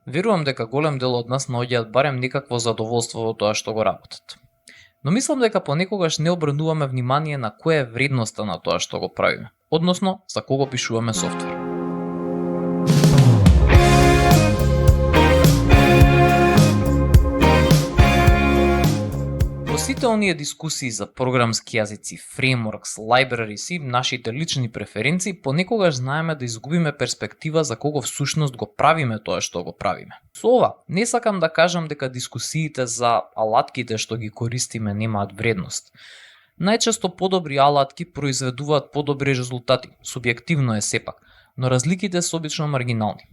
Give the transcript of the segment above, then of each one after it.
Верувам дека голем дел од нас наоѓаат барем некакво задоволство во тоа што го работат. Но мислам дека понекогаш не обрнуваме внимание на која е вредноста на тоа што го правиме, односно за кого пишуваме софтвер. Во сите оние дискусии за програмски јазици, фреймворкс, libraries и нашите лични преференции, понекогаш знаеме да изгубиме перспектива за кого всушност го правиме тоа што го правиме. Со ова, не сакам да кажам дека дискусиите за алатките што ги користиме немаат вредност. Најчесто подобри алатки произведуваат подобри резултати, субјективно е сепак, но разликите се обично маргинални.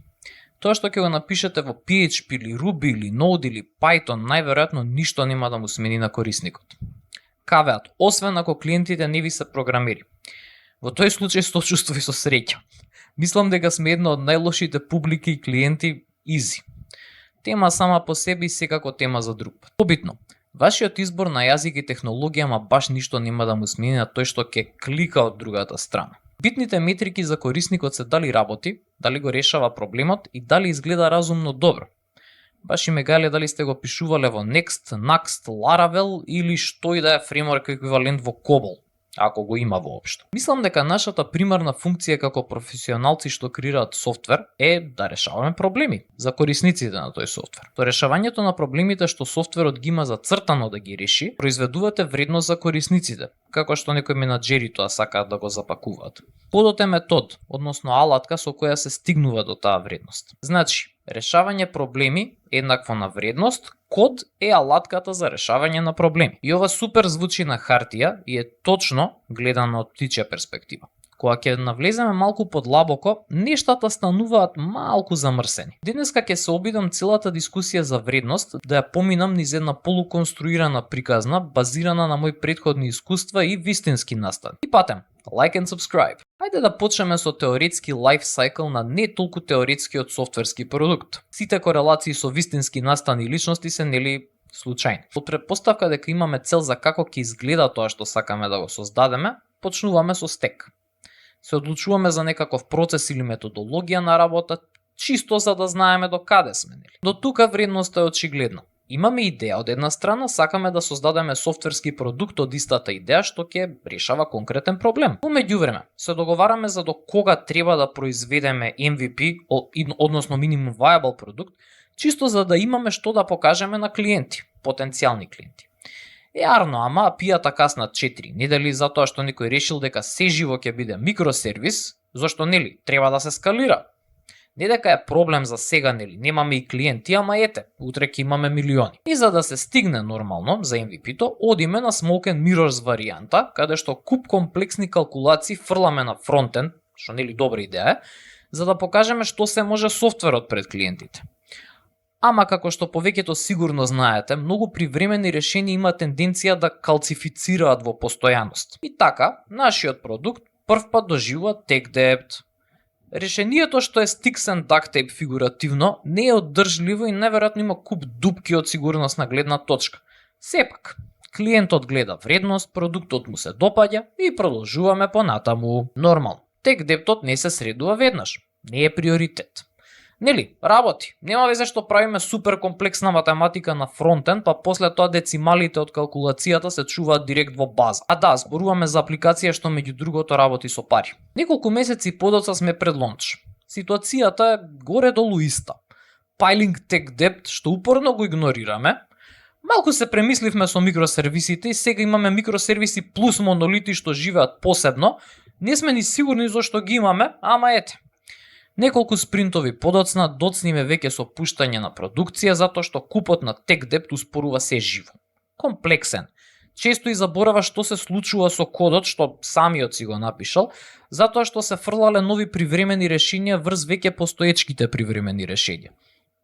Тоа што ќе го напишете во PHP или Ruby или Node или Python, најверојатно ништо нема да му смени на корисникот. Кавеат, освен ако клиентите не ви се програмери. Во тој случај сочувствувам со среќа. Мислам дека сме една од најлошите публики и клиенти easy. Тема сама по себе и секако тема за друг пат. Побитно, вашиот избор на јазик и технологија ма баш ништо нема да му смени на тој што ќе клика од другата страна. Битните метрики за корисникот се дали работи, дали го решава проблемот и дали изгледа разумно добро. Баш и ме гале дали сте го пишувале во Next, Nuxt, Laravel или што и да е фреймворк еквивалент во COBOL, ако го има воопшто. Мислам дека нашата примарна функција како професионалци што креираат софтвер е да решаваме проблеми за корисниците на тој софтвер. До решавањето на проблемите што софтверот ги има зацртано да ги реши, произведувате вредност за корисниците, како што некои менаџери тоа сакаат да го запакуваат. Кодот е метод, односно алатка со која се стигнува до таа вредност. Значи, решавање проблеми еднакво на вредност, код е алатката за решавање на проблеми. И ова супер звучи на хартија и е точно гледано од птичја перспектива. Кога ќе навлеземе малку подлабоко, нештата стануваат малку замрсени. Денеска ќе се обидам целата дискусија за вредност да ја поминам низ една полуконструирана приказна, базирана на мои претходни искуства и вистински настани. И патем, like and subscribe. Хајде да почнеме со теоретски life cycle на не толку теоретскиот софтверски продукт. Сите корелации со вистински настани личности се нели случајни. Под претпоставка дека имаме цел за како ќе изгледа тоа што сакаме да го создадеме, почнуваме со стек. Се одлучуваме за некаков процес или методологија на работа, чисто за да знаеме до каде сме. До тука вредноста е очигледна. Имаме идеја од една страна, сакаме да создадеме софтверски продукт од истата идеја што ќе решава конкретен проблем. Во меѓувреме, се договараме за до кога треба да произведеме MVP, односно minimum viable продукт, чисто за да имаме што да покажеме на клиенти, потенцијални клиенти. Арно, ама пијата касна 4 недели затоа што некој решил дека се живо ќе биде микросервис, зашто нели треба да се скалира. Не дека е проблем за сега, нели, немаме и клиенти, ама ете, утре ќе имаме милиони. И за да се стигне нормално за MVP-то, одиме на Smoke and Mirrors варијанта, каде што куп комплексни калкулации фрламе на фронтенд, што нели добра идеја, за да покажеме што се може софтверот пред клиентите. Ама како што повеќето сигурно знаете, многу привремени решенија има тенденција да калцифицираат во постојаност. И така, нашиот продукт првпат доживува tech debt. Решението што е sticks and duct tape фигуративно не е оддржливо и неверојатно има куп дупки од сигурносна гледна точка. Сепак, клиентот гледа вредност, продуктот му се допаѓа и продолжуваме понатаму. Нормално, tech debt-от не се средува веднаш, не е приоритет. Нели, работи. Нема везе што правиме супер комплексна математика на фронтенд, па после тоа децималите од калкулацијата се чуваат директ во база. А да, зборуваме за апликација што меѓу другото работи со пари. Неколку месеци подоцна сме пред лонч. Ситуацијата е горе-долу иста. Piling tech debt што упорно го игнорираме. Малку се премисливме со микросервисите и сега имаме микросервиси плюс монолити што живеат посебно. Не сме ни сигурни зашто ги имаме, ама ете. Неколку спринтови подоцна доцниме веќе со пуштање на продукција затоа што купот на tech debt успорува се живо. Комплексен. Често и заборава што се случува со кодот што самиот си го напишал, затоа што се фрлале нови привремени решенија врз веќе постоечките привремени решенија.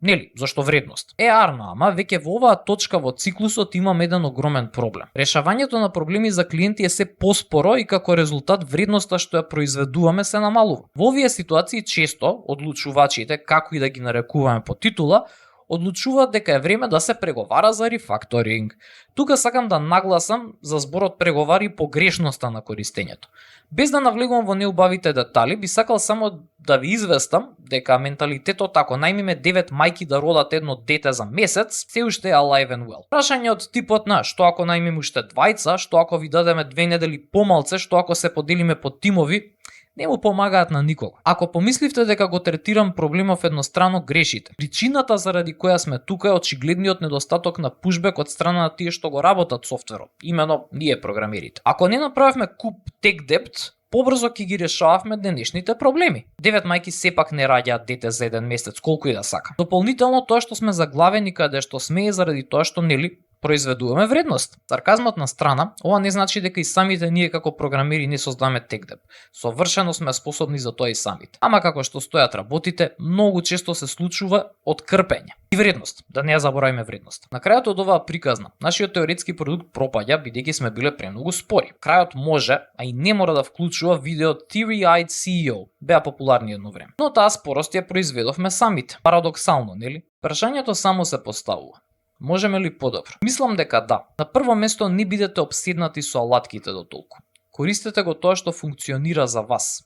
Нели, зашто вредност? Арно, ама веќе во оваа точка во циклусот имам еден огромен проблем. Решавањето на проблеми за клиенти е се поспоро и како резултат вредноста што ја произведуваме се намалува. Во овие ситуации често одлучувачите, како и да ги нарекуваме по титула, одлучуваат дека е време да се преговара за рефакторинг. Тука сакам да нагласам за зборот преговари и погрешноста на користењето. Без да навлегувам во неубавите детали, би сакал само да ви известам дека менталитетот ако најмиме 9 мајки да родат едно дете за месец, се уште е alive and well. Прашање од типот на што ако најмиме уште двајца, што ако ви дадеме 2 недели помалце, што ако се поделиме по тимови, не му помагаат на никого. Ако помисливте дека го третирам проблемов еднострано, грешите. Причината заради која сме тука е очигледниот недостаток на пушбек од страна на тие што го работат софтверот, имено ние програмерите. Ако не направивме куп tech debt, побрзо ќе ги решававме денешните проблеми. 9 мајки сепак не раѓаат дете за еден месец, колку и да сака. Дополнително тоа што сме заглавени каде што сме е заради тоа што нели произведуваме вредност. Сарказмот на страна, ова не значи дека и самите ние како програмери не создаваме tech debt. Совршено сме способни за тоа и самите. Ама како што стојат работите, многу често се случува од крпење. И вредност, да не ја забораваме вредност. На крајот од оваа приказна, нашиот теоретски продукт пропаѓа бидејќи сме биле премногу спори. Крајот може, а и не мора да вклучува видео Theory-Eyed CEO, беа популарни едно време. Но таа спорост ја произведовме самите. Парадоксално, нели? Прашањето само се поставува: можеме ли подобро? Мислам дека да. На прво место не бидете обседнати со алатките до толку. Користете го тоа што функционира за вас.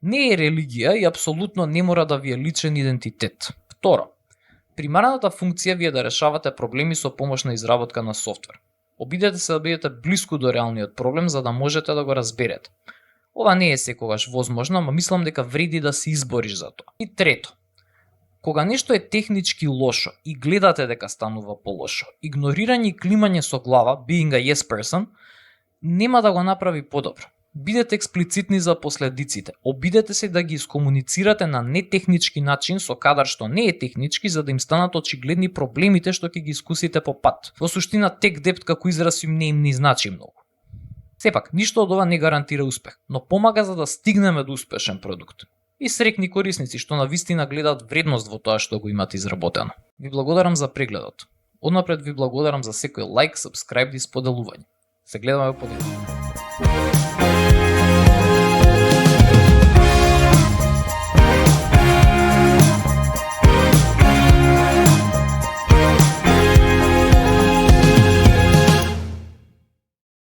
Не е религија и апсолутно не мора да ви е личен идентитет. Второ, примарната функција ви е да решавате проблеми со помош на изработка на софтвер. Обидете се да бидете блиску до реалниот проблем за да можете да го разберете. Ова не е секогаш возможно, но мислам дека вреди да се избориш за тоа. И трето, кога нешто е технички лошо и гледате дека станува полошо, игнорирање и климање со глава, being a yes person, нема да го направи подобро. Бидете експлицитни за последиците. Обидете се да ги искомуницирате на нетехнички начин со кадар што не е технички, за да им станат очигледни проблемите што ќе ги искусите по пат. Во суштина tech debt како израз им не значи многу. Сепак, ништо од ова не гарантира успех, но помага за да стигнеме до успешен продукт. И срекни корисници што навистина гледаат вредност во тоа што го имате изработено. Ви благодарам за прегледот. Однапред ви благодарам за секој лайк, сабскрајб и споделување. Се гледаме во понеделник.